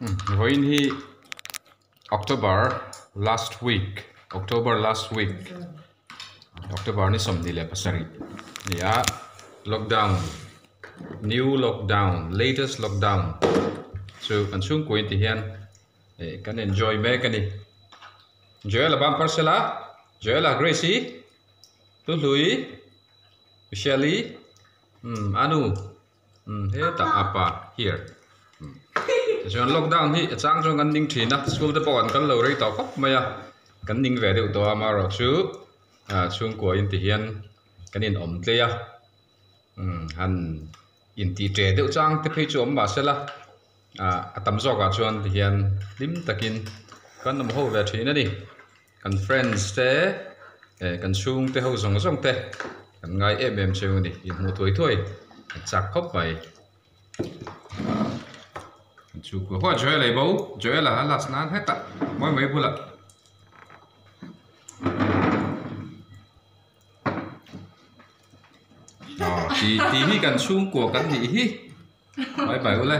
Vawiin hi October last week October last week October ni 27 a ni a lockdown new lockdown latest lockdown chu kan chhungkua in ti hian eh kan enjoy mek a ni Joel a ban parcel a Joel a Grace i Hluhlui Michelle i umm Anu. Umm hetah apa here umm tichuan lockdown hi a chang chuan kan ning thin a school te pawh an kal lo rei tawh khawp mai a kan ning ve deuh tawh a amaherawhchu ah chhungkua in ti hian kan in awm tlei a umm han intih ṭe deuh chang te phei chu awm mah sela ah a tam zawkah chuan ti hian hlim takin kan awm ho ve thin a ni. Kan friends te eh kan chhungte ho zawng zawng te kan ngai em em cheu a ni inhmuh thuai thuai a chak khawp mai. Kan chhungkua huat Joel ei bo Joel a a last nan hetah mawi mai bulah. Aw ti ti hi kan chhungkua kan nih hi bye bye ule.